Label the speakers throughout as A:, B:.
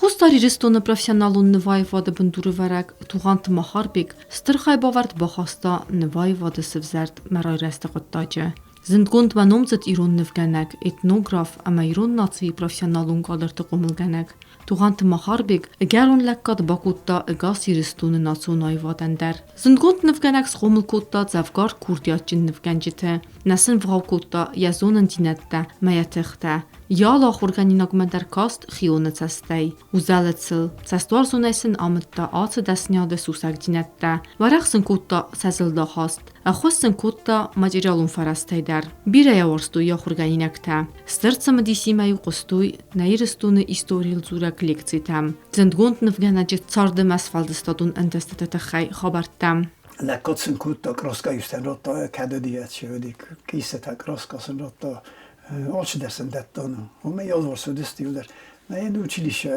A: Хуссар Ирыстоны профессионалон нываивады бындурӕвӕрӕг Тугъанты Махарбег стыр хайбавӕрд бахаста нываивады сывзӕрд мӕ райрӕзты хъуыддаджы. Зындгонд ма номдзыд ирон нывгӕнӕг, этнограф ӕмӕ ирон нацийы профессионалон кадрты хъомылгӕнӕг Тугъанты Махарбег ӕгӕрон лӕггад бакодта ӕгас Ирыстоны национ аивадӕн дӕр. Зындгонд нывгӕнӕг схъомыл кодта дзӕвгар курдиатджын нывгӕнджыты, нӕ сын вгъау кодта йӕ зонындзинӕдтӕ мӕ йӕ тыхтӕ. Йӕ алы ахуыргӕнинагмӕ дӕр каст хионы цӕстӕй, узӕлыд сыл, цӕстуарзонӕй сын амыдта ацы дӕсниады сусӕгдзинӕдтӕ, уӕрӕх сын кодта сӕ зылдахаст, ӕххуыс сын кодта материалон фӕрӕзтӕй дӕр. Бирӕ йӕ уарзтой ахуыргӕнинӕгтӕ. Стыр цымыдисимӕ-иу хъуыстой нӕ Ирыстоны историйыл дзурӕг лекцитӕм, зындгонд нывгӕнӕджы царды ӕмӕ сфӕлдыстадон ӕнтыстыты тыххӕй хабӕрттӕм.
B: Лӕггад сын кодта, краскӕ радта, кӕд уыди, чи уыди, кисетӕ краскӕ сын радта, алчидӕр сын дӕтта. Уымӕй алыварс уыдысты иуылдӕр. Нӕ училище,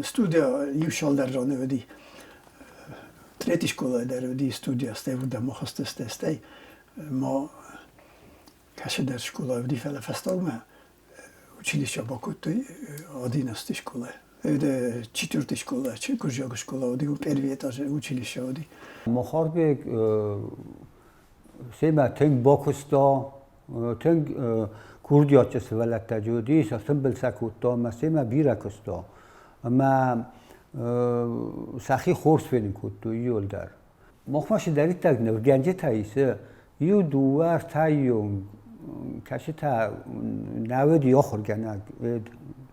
B: студия иу цалдӕр раны уыди. Третий школайы дӕр уыди студия, стӕй уырдӕм ахызтысты, стӕй ма кӕцыдӕр скъола уыди, фӕлӕ фӕстагмӕ училище бакодтой 11-й школайы. Четвертый школа, гуырдзиаг школа уыди, первый этаж училище уыди.
C: Махарбег семӕ тынг бакуыста, тынг курдиатджын сывӕллӕттӕ уыди, сӕ тымбыл сӕ кодта ӕмӕ семӕ бирӕ куыста. Ӕмӕ сӕхи хорз фенын кодтой иуылдӕр. Махмӕ цыдӕриддӕр нывгӕнджытӕ ис, иу, дыууӕ, ӕртӕйы кӕцытӕ нӕ уыди ахуыргӕнӕг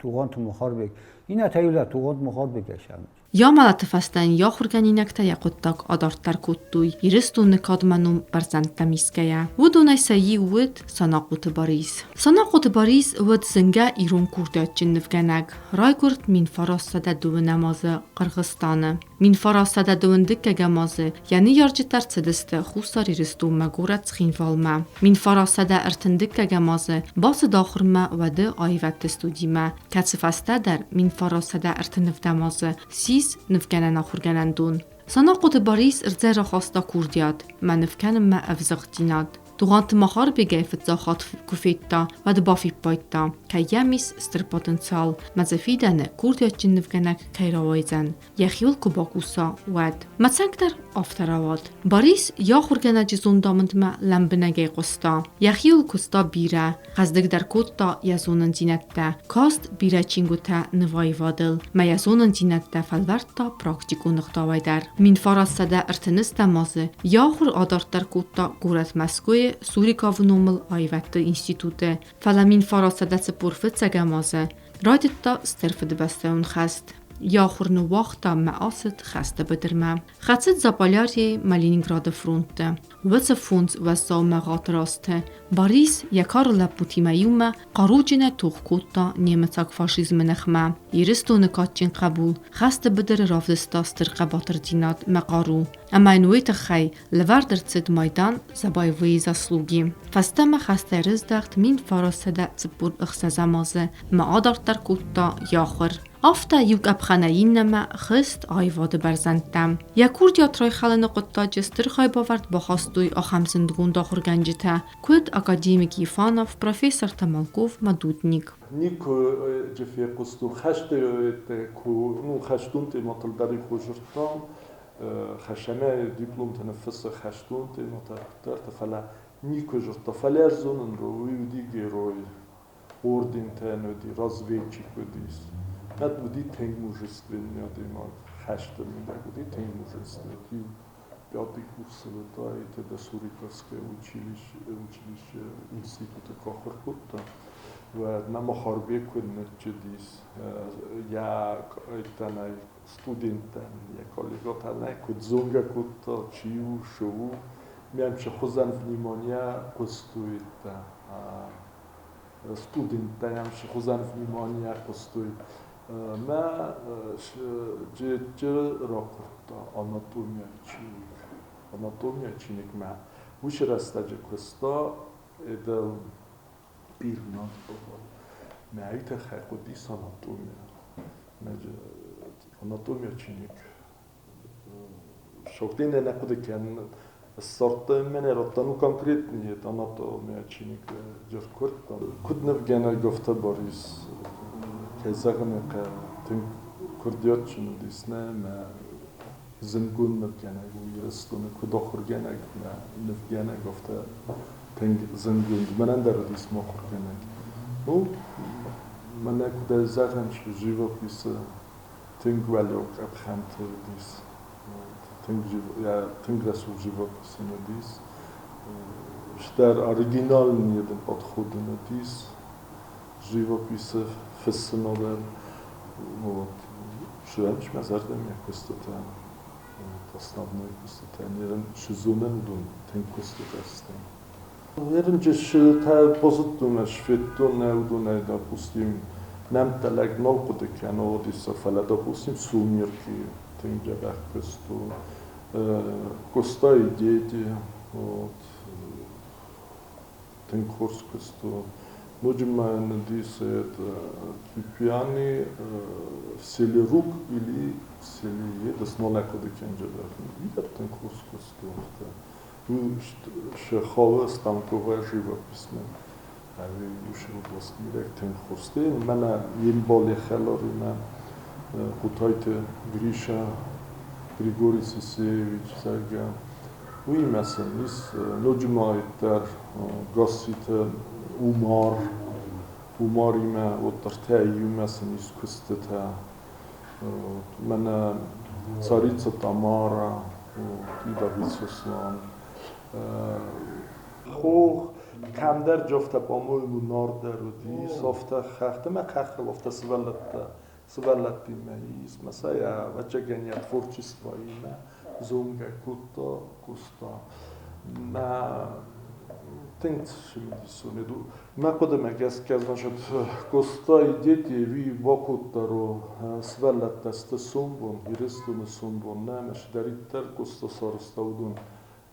C: Тугъанты Мухарбег. Иннӕтӕ иуылдӕр Тугъанты Мухарбегӕй сӕмыд.
A: Йӕ мӕлӕты фӕстӕ йын йӕ ахуыргӕнинӕгтӕ йӕ хъуыддаг адарддӕр кодтой Ирыстоны кадмӕ ном бӕрзӕндтӕм исгӕйӕ. Уыдонӕй сӕ иу уыд Санахъоты Барис. Санахъоты Барис уыд зынгӕ ирон курдиатджын нывгӕнӕг. Райгуырд 1902 азы Хъыргъыстаны. 1912 азы йӕ ныййарджытӕ ӕрцыдысты Хуссар Ирыстонмӕ горӕт Цхинвалмӕ. 1932 азы бацыд ахуырмӕ уӕды аивӕдты студимӕ, кӕцы фӕстӕдӕр 1935 азы ссис нывгӕнӕн ахуыргӕнӕндон. Санахъоты Барис ӕрдзӕй рахаста курдиат, мӕ нывкӕнынмӕ ӕвзыгъддзинад. Тугъанты Махарбегӕй фыццаг хатт куы федта, уӕд бафиппайдта, кӕй йӕм ис стыр потенциал, мӕ дзы фидӕны курдиатджын нывгӕнӕг кӕй рауайдзӕн. Йӕхиуыл куы бакуса, уӕд. Мӕ цӕнг дӕр афтӕ рауад. Барис йӕ ахуыргӕнӕджы зондамындмӕ лӕмбынӕгӕй хъуыста. Йӕхиуыл куыста бирӕ, хъӕздыгдӕр кодта йӕ зонындзинӕдтӕ, каст бирӕ чингуытӕ нываивадыл, мӕ йӕ зонындзинӕдтӕ фӕлвӕрдта практикон ӕгъдауӕй дӕр. 1930 азы йӕ ахуыр адарддӕр кодта горӕт Мӕскуыйы Суриковы номыл аивӕдты институты, фӕлӕ 1945 азы райдыдта Стыр Фыдыбӕстӕйон хӕст. Йӕ ахуыр ныууагъта мӕ ацыд хӕсты быдырмӕ. Хӕцыд Заполярьейы мӕ Ленинграды фронтты. Уыцы фондз уӕззау мӕгъаты азты Барис йӕ кары лӕппутимӕ иумӕ хъаруджынӕй тох кодта немыцаг фашизмы ныхмӕ. Ирыстоны кадджын хъӕбул хӕсты быдыры равдыста стыр хъӕбатырдзинад мӕ хъару. Ӕмӕ йын уый тыххӕй лӕвӕрд ӕрцыд майдан «За боевые заслуги». Фӕстӕмӕ хӕстӕй рыздӕхт 1946 азы ӕмӕ адарддӕр кодта йӕ ахуыр. Афтӕ иу къӕпхӕнӕй иннӕмӕ хызт аивады бӕрзӕндтӕм. Йӕ курдиат райхалыны хъуыддаджы стыр хайбавӕрд бахастой ахӕм зындгонд ахуыргӕнджытӕ, куыд академик Ефанов, профессор Тамалков ӕмӕ Дудник.
D: Никуы фехъуыстон хӕсты ку ну хӕстон темӕтыл дӕр ихъуызырдтам хӕсанӕ дипломтӕ ныффыссы хӕстон темӕтӕ куыддӕрты, фӕлӕ никуы зыдта. Фӕлӕ ӕз зонын, уый уыди герой, ордентӕн уыди, разведчик уыдис. Нӕ уыди тынг мужественный адӕймаг, хӕсты мидӕг уыди тынг мужественный. Иу пятый курсы уыдаид, это Суриковское училище, училище институты куы ахуыр кодта, уӕд нӕ Махарбег куы ныччыдис, йӕ студенттӕн, йӕ коллегӕтӕн ӕй куыд зонгӕ кодта, чи у, цы у, мӕм цы хуызӕн внимание хъуыстой, студенттӕ йӕм цы хуызӕн внимание хъуыстой. Мӕ джеджы ракуырдта анатомия чиныг. Анатомия чиныгмӕ уыцы рӕстӕджы куыста это пирнат Мӕ уый тыххӕй хъуыдис анатомия. Анатомия чиныг. Шохтин нӕ хъуыды кӕнын ссардта мӕнӕ радта, ну конкретный это анатомия чиныг ӕркуырдта. Куыд нывгӕнӕг, афтӕ Борис, кӕй зӕгъын ӕй хъӕуы, тынг Курдиатджын уыдис, нӕ мӕ зындгонд нывгӕнӕг у Ирыстоны, куыд ахуыргӕнӕг мӕ нывгӕнӕг, афтӕ тынг зындгонд. Мӕнӕн дӕр уыдис мӕ ахуыргӕнӕг. Ну, мӕнӕ куыд ӕй зӕгъӕм, живописы тынг уӕлиау къӕпхӕнты уыдис. Тынг, тынг рӕсугъд живопись ын уыдис. Стӕр оригинальный подход ын уыдис живописы фыссынадӕн. Вот. Шырӕнч мӕ зӕрдӕм йӕ куыстытӕ, основной куыстытӕ. Нерын шызонӕн уыдон тынг куыстытӕ сты. Нерынджы шытӕ базыдтон ӕз, федтон нӕ уыдонӕй, допустим, нӕмттӕ лӕг нал хъуыды кӕны, Одесса, фӕлӕ, допустим, «Сумерки» тынг дзӕбӕх куыст у. Коста и дети, вот, тынг хорз куыст у. Ноджы ма йын уыдис это Кипиани в селе Рук или в селе Едос, нал ӕй хъуыды кӕн дзӕбӕх. Уый дӕр тынг хорз куыст у. Хъӕуы станковая живописмӕ. Ӕви иу тынг хорз. Мӕнӕ йе мбал йӕ хӕларимӕ Хъотайты Гриша, Григорий Сысоевич, зӕгъгӕ. Уыимӕ сын ис ноджы ма дӕр Гасситы Умар. Умаримӕ вот ӕртӕ иумӕ сын ис куыстытӕ. Мӕнӕ царица Тамара, и Давид Сослан. Хох кӕмдӕр джофтӕ, по-моему, нардӕр уыдис, афтӕ хӕхты мӕ хӕххыл афтӕ сывӕллӕттӕ сывӕллӕттимӕ ис, мӕ сӕ йӕ ӕвӕццӕгӕн йӕ творчествоимӕ зонгӕ кодта, куыста. Мӕ тынг цымыдисон Мӕ хъуыдымӕ гӕсгӕ, значит, Коста и дети уый бакодта сывӕллӕттӕ сты сомбон, Ирыстоны сомбон, нӕ ӕмӕ цыдӕриддӕр Коста сарӕзта, уыдон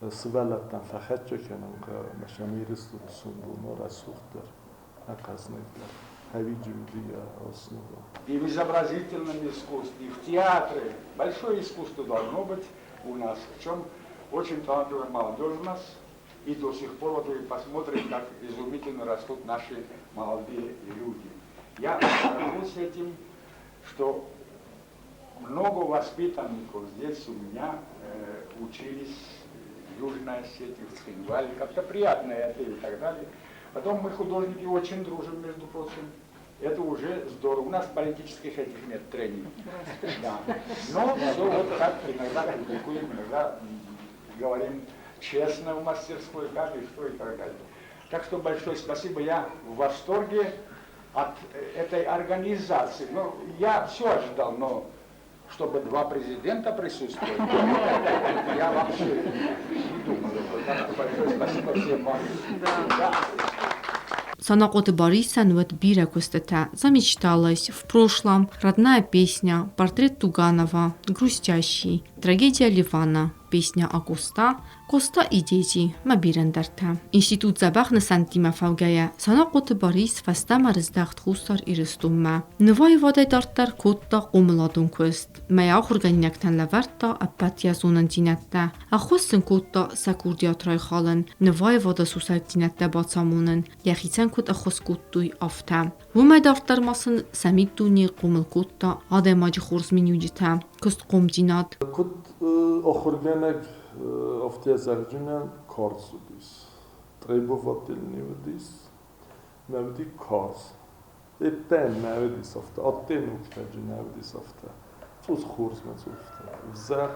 D: сывӕллӕттӕн фӕхӕццӕ кӕнын хъӕуы ӕмӕ сӕм Ирыстоны сомбон у рӕсугъддӕр, ӕхъӕзнагдӕр. Ӕвиджы уыди йӕ основа.
E: И в изобразительном искусстве, и в театре. Большое искусство должно быть у нас. В чем очень талантливая молодежь у нас. И до сих пор вот вы посмотрите, как изумительно растут наши молодые люди. Я горжусь этим, что много воспитанников здесь у меня учились в Южной Осетии, в Цхинвале. Как-то приятно это и так далее. Потом мы, художники, очень дружим, между прочим. Это уже здорово. У нас политических этих нет трений. Да. Но все вот так иногда критикуем, иногда говорим честно в мастерской, как и что и так далее. Так что большое спасибо. Я в восторге от этой организации. Ну, я все ожидал, но чтобы два президента присутствовали, я вообще не думал. Так что большое спасибо всем вам. Да.
A: Санахъоты Барисӕн уыд бирӕ куыстытӕ: «Замечталась», «В прошлом», «Родная песня», «Портрет Туганова», «Грустящий», «Трагедия Ливана», «Песня о Коста», «Коста и дети» ӕмӕ бирӕ ӕндӕртӕ. Институт дзӕбӕх нысӕнттимӕ фӕугӕйӕ, Санахъоты Барис фӕстӕмӕ рыздӕхт Хуссар Ирыстонмӕ. Нываивадӕй дарддӕр кодта хъомыладон куыст. Мӕ ахуыргӕнинӕгтӕн лӕвӕрдта ӕппӕт йӕ зонындзинӕдтӕ, ӕххуыс сын кодта сӕ курдиат райхалын, нываивады сусӕгдзинӕдтӕ бацамонын, йӕхицӕн куыд ӕххуыс кодтой, афтӕ. Уымӕй дарддӕр ма сын сӕ миддуне хъомыл кодта адӕймаджы хорз миниуджытӕ, куыстхъомдзинад.
D: Куыд ахуыргӕнӕг, афтӕ зӕгъджынӕн карз уыдис. Требовательный уыдис, мӕ уыди карз. Эттен нӕ уыдис афтӕ, аттенугтӕджы нӕ уыдис афтӕ. Цъус хорз мӕ цъуфтӕ. Ӕвзӕр,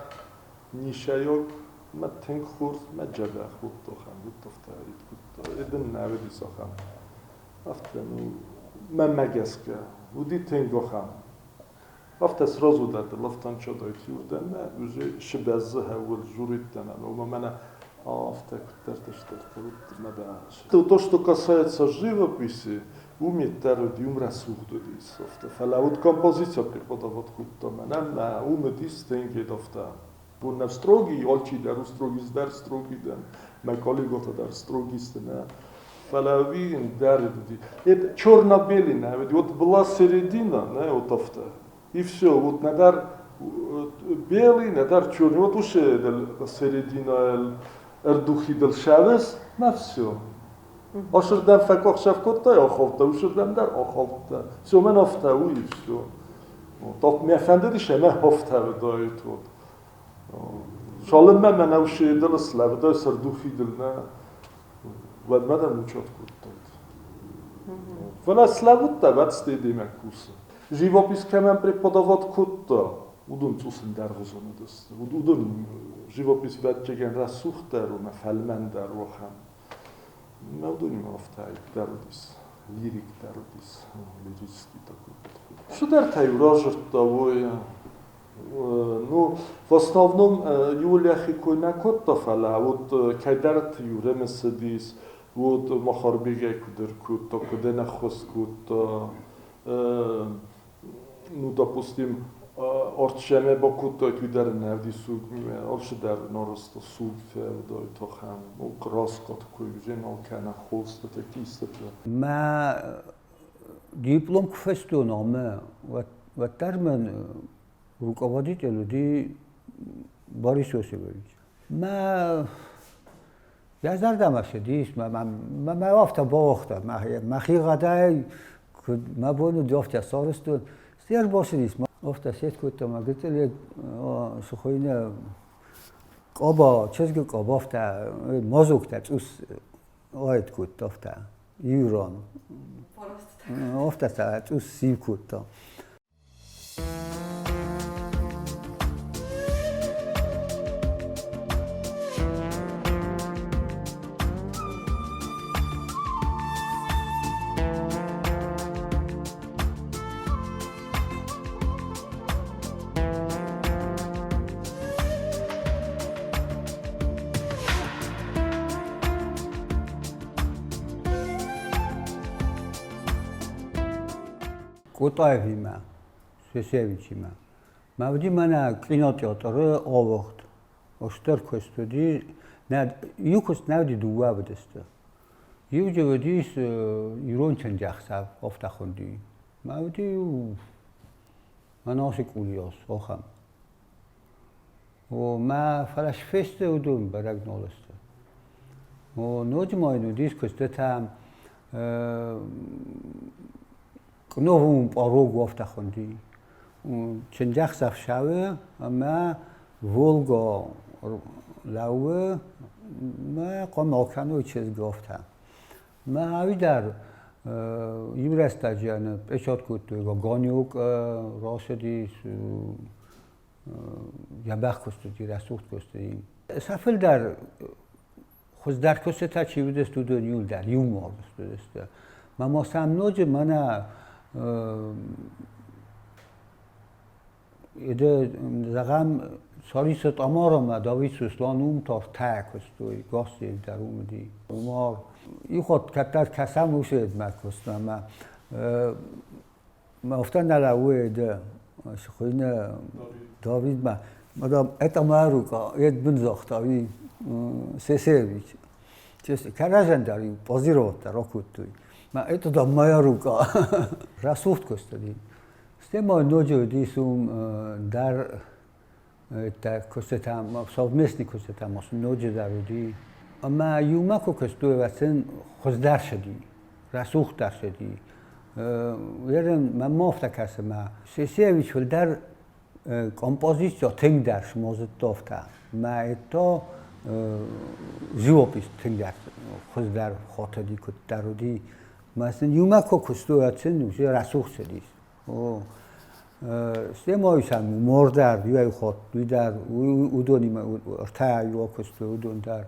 D: нишайог, мӕ тынг хорз, мӕ дзӕбӕх уыдтохӕн, уыдтофтӕ кодта. Эдын нӕ уыдис ахӕм. Афтӕ, ну, мӕнмӕ гӕсгӕ, уыди тынг ахӕм. Афтӕ сразу дӕр лафтанчадайт юрдӕмӕ, уже шыбӕззы хӕуыл журидтӕн ӕмӕ мӕнӕ афтӕ куыддӕртӕ стӕртӕ уыд мӕ То, что касается живописи, уым дӕр уыди, уым рӕсугъд уыдис афтӕ. Фӕлӕ уыд композиция преподавать кодта мӕнӕн, мӕ уым уыдис тынг афтӕ. Бон строгий, алчи дӕр у строгий, дӕр строгий дӕн, мӕ коллеготӕ дӕр строгий сты, нӕ. Фӕлӕ уый дӕр уыди. Это черно-белый, нӕ, вот была середина, нӕ, вот афтӕ. И все, вот нӕдӕр белый, нӕдӕр черный, вот уж середина ӕрдухидыл шавес, на все. Ашырдӕм фӕкъахсӕв кодтай, ахаудта, уышырдӕм дӕр ахаудта. Все, мӕн афтӕ у и все. Мӕ фӕндыдис ӕмӕ афтӕ уыдаид. Цалынмӕ мӕнӕу седыл слӕвдӕй сырдухидыл нӕ, уӕдмӕ дӕм учет кодтаид. Фӕлӕ слӕвудта, вӕд стедемӕ кусы. Живопись кӕмӕн преподавать кодта, уыдон цъус ӕндӕргъуызон уыдысты. Уыдон живопись вӕдджегӕн рӕсугъддӕр у мӕ фӕлмӕндӕр у ахӕм. Мӕ уыдонимӕ афтӕ дӕр уыдис, лирик дӕр уыдис, лирический такой подход. Цыдӕртӕ-иу разырдта, уой, ну, в основном иуыл йӕхи кой нӕ кодта, фӕлӕ вот кӕйдӕрты-иу рымысыдис, вот Махарбегӕй куыд ӕркодта, куыд ын ӕххуыс кодта, ну, допустим, Ортшеме бакодтой, уый дӕр ын ӕвдисуг, алчидӕр нарӕзта суг фӕудай тохӕн, ну, краскаты кой жена кӕнӕ холстытӕ, кистытӕ.
C: Мӕ диплом куы фестон ӕмӕ уӕддӕр мӕн руководитель уыди Борис Иосифович. Мӕ йӕ зӕрдӕмӕ цыдис, мӕ афтӕ бауагъта, мӕхигъӕдӕй куыд мӕ бон уыд, афтӕ сарӕзтон. Стӕй ӕрбацыдис, афтӕ сет кодта мӕ гыццыл цы хуыйны, къаба, чызгы къаба афтӕ, мазоктӕ цъус айд кодта афтӕ, иу ран. Афтӕ цъус сив кодта. Къутъаевимӕ, Сесевичимӕ. Мӕ уыди мӕнӕ кинотеатры ауыгъд. Стыр куыст уыди. Нӕ, иу куыст нӕ уыди, дыууӕ уыдысты. Иу дзы уыдис ирон чындзӕхсӕв, афтӕ хуынди. Мӕ уыди иу мӕнӕ къулиос, ахӕм. О, мӕ фӕлӕ сфесты уыдон бӕрӕг нал сты. О, ноджы ма йын уыдис куыстытӕ к новому порогу афтӕ хуынди. Чындзӕхсӕв цӕуы ӕмӕ Волга лӕууы мӕ хъуамӕ акӕной чызг афтӕ. Мӕ ӕви дӕр иу рӕстӕджы ӕнӕ печат кодтой Гаганюк рацыдис дзӕбӕх куыстыти, рӕсугъд куыстыти. Сӕ фылдӕр хуыздӕр куыстытӕ чи уыдысты, уыдон иуылдӕр иумӕ уыдысты. Мӕ ма сӕм ноджы мӕнӕ зӕгъӕм, Царица Тамара ӕмӕ Давид Сослан уым та ӕртӕ куыстой, Гассиев дӕр уым уыди. Уымӕ иу хатт кӕддӕр кӕсӕм уыцы едмӕ куыстмӕ ӕмӕ афтӕ нӕ лӕууы ды, цы хуыйны Давидмӕ. Мадам, это моя рука, ед бын загъта, уый Сесевич. Кӕрӕдзӕн дӕр-иу позировать ракодтой. Это да моя рука. Рӕсугъд куыст уыди. Стӕй ма ноджы уыдис уым дӕр куыстытӕ, совместный куыстытӕ ма сын ноджы дӕр уыди. Ӕмӕ иумӕ куы куыстой, уӕд сын хуыздӕр цыди, рӕсугъддӕр цыди. Ерын мӕнмӕ афтӕ кӕсы, мӕ Сесевич фылдӕр композицийӕ тынгдӕр смозыдта афтӕ. Мӕ это живопись тынгдӕр хуыздӕр хатыди, куыддӕр уыди. Мӕ сын иумӕ куы куыстой, уӕд сын уыцы рӕсугъд цыдис. Стӕй ма сӕм мор дӕр, иуӕй хатт, уый дӕр, уыдонимӕ ӕртӕ иу куыстой, уыдон дӕр.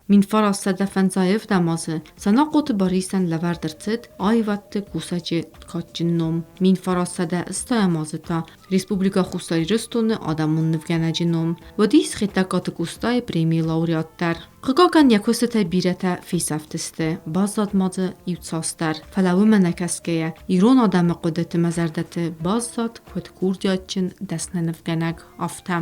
A: 1957 азы Санахъоты Барисӕн лӕвӕрд ӕрцыд аивӕдты кусӕджы кадджын ном. 1980 азы та Республикӕ Хуссар Ирыстоны адӕмон нывгӕнӕджы ном. Уыдис Хетӕгкаты Къостайы премийы лауреат дӕр. Хъыгагӕн, йӕ куыстытӕй бирӕтӕ фесӕфтысты, баззад ма дзы иуцасдӕр. Фӕлӕ уымӕ нӕ кӕсгӕйӕ, ирон адӕмы хъуыдыты мӕ зӕрдӕты баззад, куыд курдиатджын дӕсны нывгӕнӕг, афтӕ.